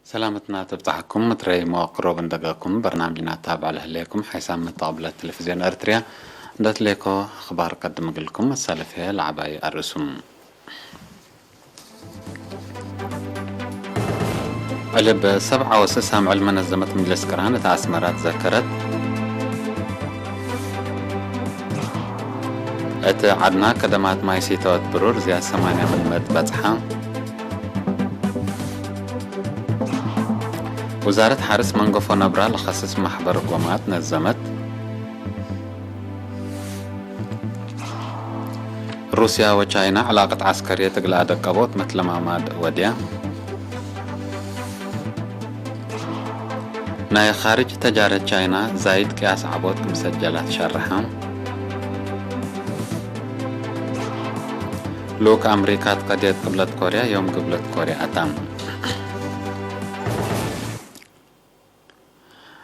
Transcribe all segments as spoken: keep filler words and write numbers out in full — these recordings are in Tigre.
ሰላመትና ትብጻሕኩም፣ ምትረይ መዋቅሮ ብንደገኩም በርናምጅና ታብዕ ለህሌኩም ሓይሳም መተቀብለት ቴሌቪዝዮን ኤርትርያ እንደትሌኮ አኽባር ቀድም እግልኩም። መሳለፍየ ለዐባይ አርእሱም። ዕልብ ሰብዓ ወስስ አምዕል መነዘመት ምጅልስ ቅራን እት አስመራ ትዘከረት። እት ዐድና ከደማት ማይ ሲተወት ብሩር ዝያድ ሰማንያ ምን መት በጽሐ። ውዛረት ሐርስ መንገፎ ነብራ ለኸስስ ማሕበር ጎማት ነዘመት። ሩስያ ወቻይና ዕላቀት ዐስከርየት እግል አደቀቦት መትለማማድ ወድያ። ናይ ካርጅ ተጃረት ቻይና ዛይድ ቅያስ ዐቦት ክም ሰጀላት ሸርሐ። ልኡክ አምሪካ እት ቀድየት ቅብለት ኮርያ ዮም ቅብለት ኮርያ አታ።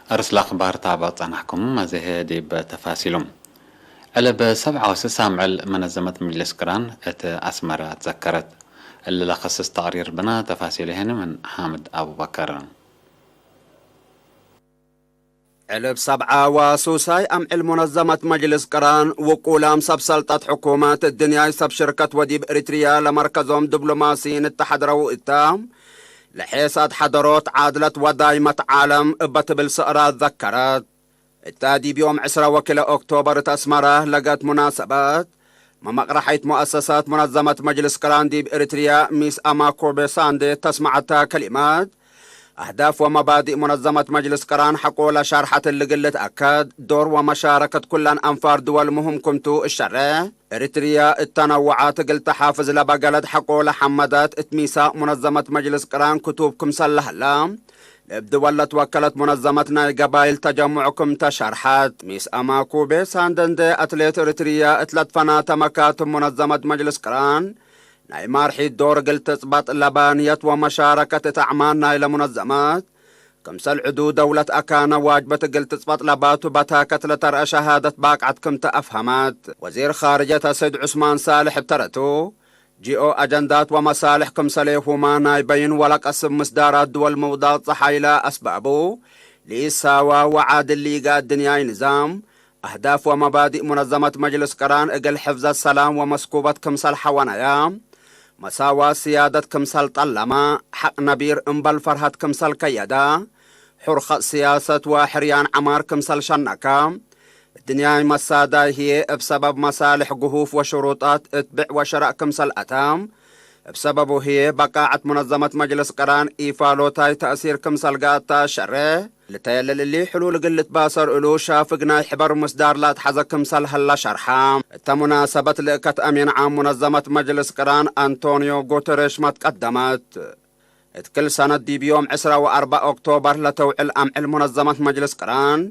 አርስ ለአኽባር ታብዕ ጸናሕኩም፣ አዜ ህዬ ዲብ ተፋሲሉ። ዕልብ ሰብዓ ወስስ አምዕል መነዘመት ምጅልስ ቅራን እት አስመረ አትዘከረት። እሊ ለከስስ ተቅሪር ብነ፣ ተፋሲሉ ህኒ ምን ሓምድ አቡበከር። ዕልብ ሰብዓ ወሱሳይ አምዕል ሙነዘመት መጅልስ ቅራን፣ ውቁላም ሰብ ሰልጠት ሕኩመት፣ እድንያይ ሰብ ሽርከት ወዲብ ኤሪትርያ ለመርከዞም ዲብሎማሲይን እተ ሐድረው እተ፣ ለሔሳት ሐደሮት ዓድለት ወዳይመት ዓለም እበ ትብል ሰእራት ዘከረት። እተ ዲብ ዮም ዕስራ ወክልኤ ኦክቶበር እት አስመረ ለገት ሙናሰበት፣ መመቅረሐይት ሙአሰሳት ሙነዘመት መጅልስ ቅራን ዲብ ኤሪትርያ ሚስ አማኮቤ ሳንዴ ተስመዐተ ከሊመት፣ አህዳፍ ወመባዲእ ሙነዘመት መጅልስ ቅራን ሐቆ ለሻርሐት እሊ እግል ልትአከድ፣ ዶር ወመሻረከት ኩለን አንፋር ድወል ምህም ክምቱ እሸሬሕ፣ ኤሪትርያ እተነወዐት እግል ተሓፍዝ ለበገለት ሐቆ ለሐመደት፣ እት ሚሳቅ ሙነዘመት መጅልስ ቅራን ክቱብ ክምሰል ለሀለ፣ ለእብ ድወል ለትወከለት ሙነዘመት ናይ ገባይል ተጀሙዕ ክም ተሸርሐት። ሚስ አማኩቤ ሳንደ እንዴ አትሌት ኤሪትርያ እት ለትፈናተ መካትብ ሙነዘመት መጅልስ ቅራን ናይ ማርሒት ዶር እግል ትጽበጥ ለበ ንየት ወመሻረከት እት አዕማል ናይለ ሙነዘመት፣ ክምሰል ዕዱ ደውለት አካነ ዋጅበት እግል ትጽበጥ ለባቱ በታከት ለተርአ ሸሃደት ባቅዐት ክም ተአፍሀመት። ወዚር ካርጀት አሰይድ ዑስማን ሳልሕ እብ ተረቱ፣ ጂኦ አጀንዳት ወመሳልሕ ክምሰሌሁመ ናይ በይን ወለቀስብ ምስዳራት ድወል ምውዳቅ ጸሓይ ለአስባቡ፣ ለኢሳዋ ወዓድል ሊጋ እድንያይ ንዛም፣ አህዳፍ ወመባዲእ ሙነዘመት መጅልስ ቅራን እግል ሕፍዘት ሰላም ወመስኩበት ክምሰል ሐወነየ፣ መሳዋት ስያደት ክምሰል ጠለመ፣ ሐቅ ነቢር እምበል ፈርሀት ክምሰል ከየደ፣ ሑርኸት ስያሰት ወሕርያን ዐማር ክምሰል ሸነከ፣ እድንያይ መሳዳይ ህዬ እብ ሰበብ መሳልሕ ግሁፍ ወሽሩጣት እት ብዕ ወሸረእ ክምሰል አተ፣ እብ ሰበቡ ህዬ በቃዐት ሙነዘመት መጅልስ ቅራን ኢፋሎታይ ተእሲር ክምሰል ገአት ተአሸሬ፣ ልተየልል እሊ ሕሉል እግል ልትባሰር እሉ ሻፍግ ናይ ሕበር ምስዳር ለአትሐዘ ክምሰል ሀለ ሸርሐ። እተ ሙናሰበት ልእከት አሚን ዓም ሙነዘመት መጅልስ ቅራን አንቶንዮ ጉተሬሽ መትቀደመት። እት ክል ሰነት ዲብ ዮም ዕስራ ወአርበዕ ኦክቶበር ለተውዕል አምዕል ሙነዘመት መጅልስ ቅራን፣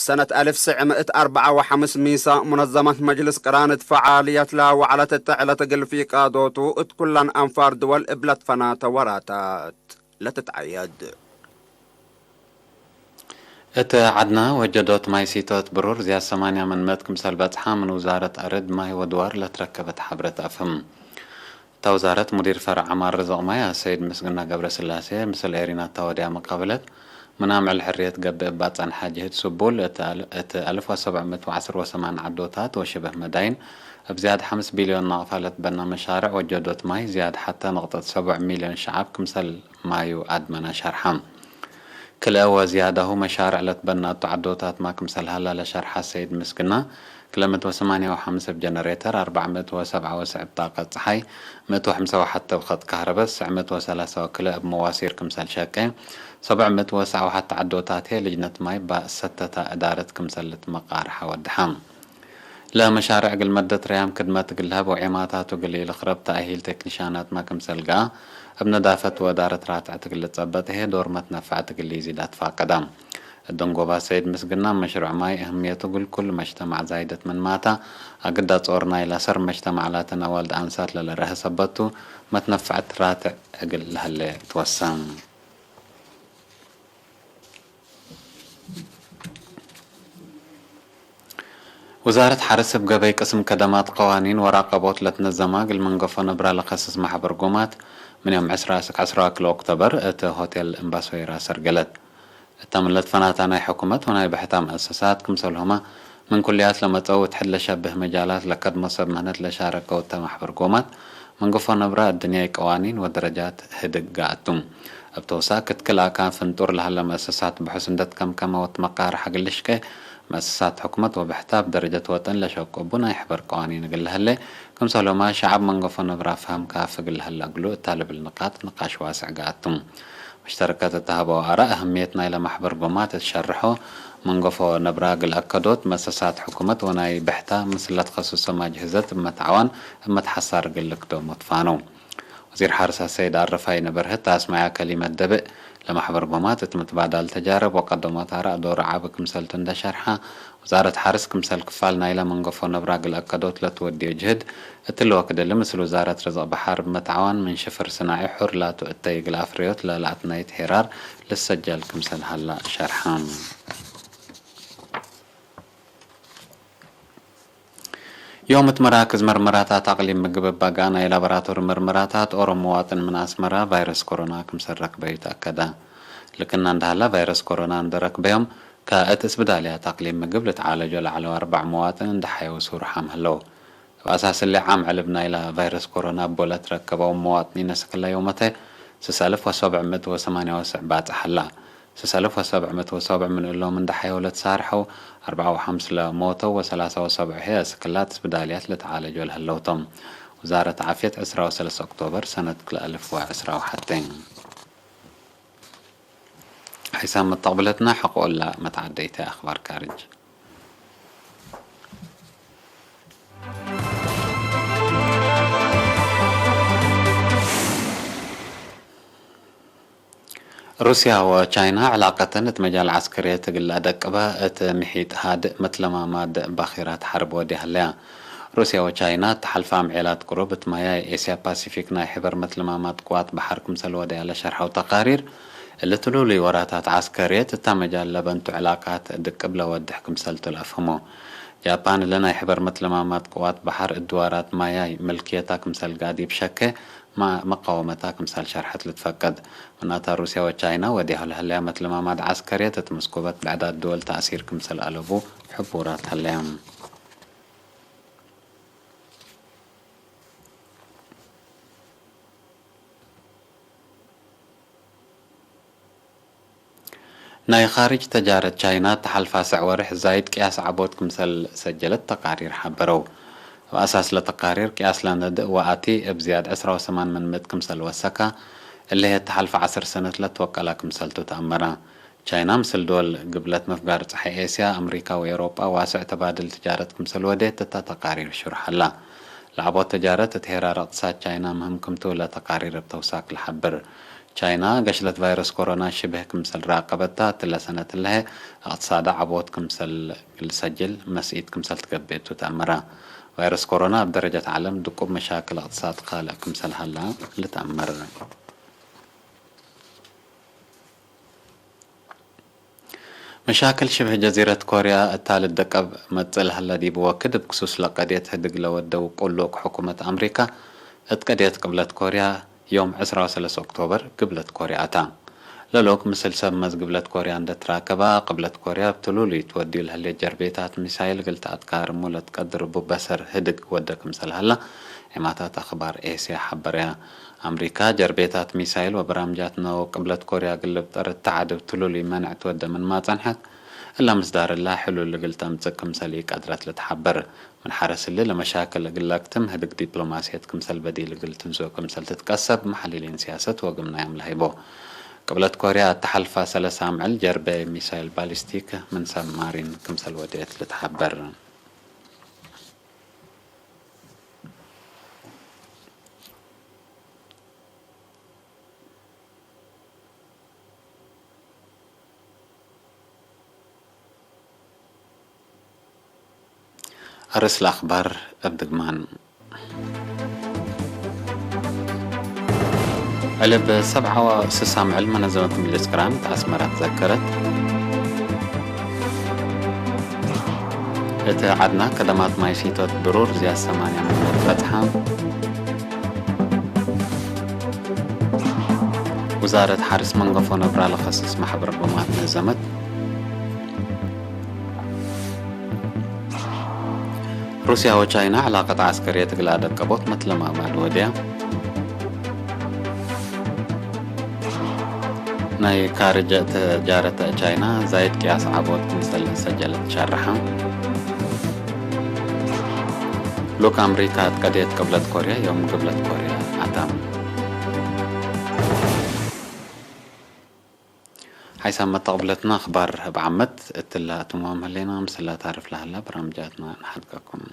ሰነት አልፍ ስዕ ምእት አርበዓ ወሐምስ ሚሳቅ ሙነዘመት መጅልስ ቅራን እት ፈዓልየት ለወዐለት እተ ዕለት እግል ፊቃዶቱ እት ኩለን አንፋር ድወል እብ ለትፈናተ ወራታት ለትትዐየድ። እት ዐድና ወጀዶት ማይ ሲቶት ብሩር ዝያድ ሰማንያ ምን መት ክምሰል በጽሐ ምን ውዛረት አርድ ማይ ወድዋር ለትረከበት ሐብረት አፍህም። እተ ውዛረት ሙዲር ፈርዕ ዐማር ርዝቅ ማይ አሰይድ ምስግና ገብረስላሴ ምስል ኤሪና እተ ወድያ መቃብለት፣ ምን አምዕል ሕርየት ገብእ እባ ጸንሐ ጅህድ ስቡል እት አል-፣ እት አልፍ ወሰብዕ ምእት ወዐስር ወሰማን ዐዶታት ወሽብህ መዳይን እብ ዝያድ ሐምስ ቢልዮን ናቅፋ ለትበና መሻርዕ ወጀዶት ማይ ዝያድ ሐተ ንቅጠት ሰቡዕ ሚልዮን ሸዐብ ክምሰል ማዩ አድመነ ሸርሐ። ክልኤ ወዝያዳሁ መሻርዕ ለትበናቱ ዐዶታትመ ክምሰል ሀላ ለሸርሐ ሰይድ ምስግና፣ ክልኤ ምእት ወሰማንያ ወሐምስ እብ ጀነሬተር፣ አርበዕ ምእት ወሰብዓ ወስዕ እብ ጣቀት ጸሓይ፣ ምእት ወሐምሳ ወሐተ እብ ኸጥ ከህረበት፣ ሰዕ ምእት ወሰላሳ ወክልኤ እብ መዋሲር ክምሰል ሸቄ፣ ሰብዕ ምእት ወሰዕ ወሐተ ዐዶታት ህዬ ልጅነት ማይ ባእሰተታ እዳረት ክምሰል ልትመቃርሐ ወድሐ። ለመሻርዕ እግል መደት ረያም ክድመት እግል ለሀብ ወዔማታቱ እግል ኢልክረብ ተእሂል ቴክኒሻናትመ ክምሰል ገአ፣ እብ ነዳፈት ወእዳረት ራትዐት እግል ልትጸበጥ ህዬ ዶር መትነፈዐት እግል ኢዚድ አትፋቀደ። እብ ደንጎባ ሰይድ ምስግና፣ መሽሩዕ ማይ እህምየቱ እግል ኩሉ መጅተማዕ ዛይደት ምንማተ፣ አግድ አጾር ናይለ አሰር መጅተማዕ ላተን አዋልድ አንሳት ለልርሀ ሰበት ቱ፣ መትነፈዐት ራትዕ እግል ለሀሌ ትወሰን። ውዛረት ሐርስ እብ ገበይ ቅስም ከደማት ቀዋኒን ወራቀቦት ለትነዘማ እግል መንገፎ ነብራ ለከስስ ማሕበር ጎማት፣ ምን ዮም ዕስራ እስክ ዐስራ ክል ኦክቶበር እት ሆቴል እምባሶይራ ሰርገለት። እተ ምን ለትፈናታ ናይ ሕኩመት ወናይ ብሕታ መአሰሳት፣ ክምሰልሁመ ምን ኩልያት ለመጸው እት ሕድ ለሸብህ መጃላት ለከድሞ ሰብ ምህነት ለሻረከው እተ ማሕበር ጎማት፣ መንገፎ ነብራ እድንያይ ቀዋኒን ወደረጃት ህድግ ገአቱ። እብ ተውሳክ፣ እት ክል አካን ፍንጡር ለሀለ መአሰሳት ብሑስ እንደ ትከምከመ ወትመቃርሐ እግል ልሽቄ፣ መአሰሳት ሕኩመት ወብሕታ እብ ደረጀት ወጠን ለሸቁቡ ናይ ሕበር ቀዋኒን እግል ለሀሌ፣ ክምሰልሁመ ሸዐብ መንገፎ ነብራ ፈሀም ካፍ እግል ለሀለ እግሉ እታ ልብል ንቃጥ ንቃሽ ዋስዕ ገአቱ። መሽተረከት እት ሀበው አራእ፣ አህምየት ናይለ ማሕበር ጎማት እት ሸርሖ፣ መንገፎ ነብራ እግል አከዶት መአሰሳት ሕኩመት ወናይ ብሕታ ምስል ለትከስሶም አጅህዘት እብ መትዓዋን እብ መትሐሳር እግል ልክዶም ወትፋነው። ወዚር ሐርስ አሰይድ አረፋይነ በርሀት አስመዐ ከሊመት ደብእ፣ ለማሕበር ጎማት እት ምትባዳል ተጃርብ ወቀደሞት አራእ ዶር ዐቢ ክምሰልቱ እንደ ሸርሐ፣ ውዛረት ሐርስ ክምሰል ክፋል ናይለ መንገፎ ነብራ እግል አከዶት ለትወድዮ ጅህድ፣ እትሊ ወክድ እሊ ምስል ውዛረት ርዝቅ በሐር እብ መትዓዋን ምን ሽፍር ስናዒ ሑር ላቱ እተይ እግል አፍረዮት ለለአትናይት ሄራር ልሰጀል ክምሰል ሀላ ሸርሐ። ዮም እት መራክዝ መርመራታት አቅሊም ምግብ እብ አግአ ናይ ላቦራቶሪ መርመራታት ኦሮም መዋጥን ምን አስመራ ቫይረስ ኮሮና ክምሰል ረክበዩ ተአከደ። ልክና እንደ ሀላ ቫይረስ ኮሮና እንደ ረክበዮም፣ ከእት እስብዳልያት አቅሊም ምግብ ልትዓለጆ ለዐለው አርበዕ መዋጥን እንደ ሐየው ሱር ሐም ህለው። እብ አሳስ እሊ ዓም ዕልብ ናይላ ቫይረስ ኮሮና እቦ ለትረከበው መዋጥኒን እስክላ ዮመተ ስስ አልፍ ወሰብዕ ምእት ወሰማንያ ወሰዕ ባጽሕ ሀላ። ስስ አልፍ ወሰብዕ ምእት ወሰብዕ ምን እሎም እንደ ሐየው ለትሳርሐው፣ አርበዓ ወሐምስ ለሞተው ወሰላሳ ወሰብዕ ህይ እስክላት እስብዳልያት ልትዓለጅ ወለህለው ቶም። ውዛረት ዓፍየት ዕስራ ወሰለስ ኦክቶበር ሰነት ክልኤ አልፍ ወዕስራ ወሐቴ። ሐይሳም መተቅብለትና ሐቆ እላ መትዓደይተ አክባር ካርጅ። ሩስያ ወቻይና ዕላቀተን እት መጃል ዐስከርየት እግል ለአደቅበ እት ምሒጥ ሃድእ መትለማማድ ባኪራት ሐርብ ወዴ ሀለያ። ሩስያ ወቻይና እት ሐልፈ አምዔላት ቅሩብ እት ማያይ ኤስያ ፓሲፊክ ናይ ሕበር መትለማማድ ቅዋት በሐር ክምሰል ወደያ ለሸርሐው ተቃሪር፣ እሊ ትሉሉይ ወራታት ዐስከርየት እተ መጃል ለበንቱ ዕላቃት ድቅብ ለወድሕ ክምሰልቱ ለአፍህሞ። ጃፓን እሊ ናይ ሕበር መትለማማድ ቅዋት በሐር እድዋራት ማያይ ምልክየታ ክምሰል ጋር ዲብ ሸኬ፣ መ-፣ መቃወመታ ክምሰል ሸርሐት ልትፈቀድ። ምናተ ሩስያ ወቻይና ወዴሁ ለህለያ መትለማማድ ዐስከርየት እት ምስኩበት ብዕዳት ድወል ተእሲር ክምሰል አለቡ ሕቡራት ሀለያ። ናይ ካርጅ ተጃረት ቻይና፣ ተሐልፋ ሰዕ ወርሕ ዛይድ ቅያስ ዐቦት ክምሰል ሰጀለት ተቃሪር ሐበረው። እብ አሳስ ለተቃሪር፣ ቅያስ ለነድእ ወአቲ እብ ዝያድ ዕስራ ወሰማን ምን ምእት ክምሰል ወሰካ፣ እሊ ህይ ተሐልፈ ዐስር ሰነት ለትወቀላ ክምሰልቱ ተአመረ። ቻይና ምስል ዶል ግብለት ምፍጋር ጸሓይ ኤስያ፣ አምሪካ ወኤውሮጳ ዋስዕ ተባድል ትጃረት ክምሰል ወዴት እተ ተቃሪር ሹርሕ ሀላ። ለዐቦት ተጃረት እት ሄራር እቅትሳድ ቻይና ምህም ክምቱ ለተቃሪር እብ ተውሳክ ለሐብር። ቻይና ገሽለት ቫይረስ ኮሮና ሽብህ ክምሰል ራቀበታ፣ እትለ ሰነት ለሀ እቅትሳዳ ዐቦት ክምሰል ልሰጅል መስኢት ክምሰል ትገብእ ቱ ተአመረ። ቫይረስ ኮሮና እብ ደረጀት ዐለም ድቁብ መሻክል እቅትሳድ ካልእ ክምሰል ሀላ ልትአመር። መሻክል ሽብህ ጀዚረት ኮርያ እታ ልደቀብ መጽእ ለሀለ ዲብ ወክድ፣ እብ ክሱስ ለቀድየት ህድግ ለወደው ቅሉቅ ሕኩመት አምሪካ፣ እት ቀድየት ቅብለት ኮርያ፣ ዮም ዕስራ ወሰለስ ኦክቶበር፣ ግብለት ኮርያ አታ። ለሎክ ምስል ሰብ መዝ ግብለት ኮርያ እንደ ትራከባ፣ ቅብለት ኮርያ እብ ትሉሉይ ትወድዩ ለህሌት ጀርቤታት ሚሳይል እግል ተአትካርሙ ለትቀድር እቡ በሰር ህድግ ወደ ክምሰል ሀላ፣ ዔማታት አክባር ኤስያ ሐበረያ። አምሪካ፣ ጀርቤታት ሚሳይል ወበራምጃት ነወው ቅብለት ኮርያ እግል ልብጠር እተ ዐድ እብ ትሉሉይ መንዕ ትወደ ምንማ ጸንሐት፣ እለ ምስዳር እላ ሕሉል እግል ተምጽእ ክምሰል ኢቀድረት ልትሐበር። ምን ሐርስ እሊ ለመሻክል እግል ለክትም ህድግ ዲፕሎማስየት ክምሰል በዲል እግል ትንስኦ ክምሰል ትትቀሰብ መሐልሊን ሲያሰት ወግምናዮም ለሀይቦ። ቅብለት ኮርያ እተ ሐልፋ ሰለስ አምዕል ጀርቤ ሚሳይል ባሊስቲክ ምን ሰብ ማሪን ክምሰል ወዴት ልትሐበር። አርእስ ለአክባር እብ ድግማን። ዕልብ ሰብዓ ወስሳም ዕልም መነዘመት ምጅልስ ቅራን እት አስመረ ትዘከረት። እት ዐድና ከደማት ማይ ሲቶት ብሩር ዝያድ ሰማንያ ምኖት በጽሐ። ውዛረት ሐርስ መንገፎ ነብራ ለከስስ መሕበር ዶማት ነዘመት። ሩስያ ወቻይና ዕላቀት ዐስከርየት እግል አደቀቦት መትለማማድ ወድያ። ናይ ካርጀ ተጃረተ ቻይና ዛይድ ቅያስ ዐቦት ክምሰል ሰጀለት ሸርሐ። ሉክ አምሪካ እት ቀድየት ቅብለት ኮርያ ዮም ግብለት ኮርያ አታም። ሐይሳም መተቅብለትና አክባር እብ ዓመት እትላ እትምዋም ህሌና፣ ምስላ ታርፍ ለሀላ በራምጃትና ነሐልቀኩም።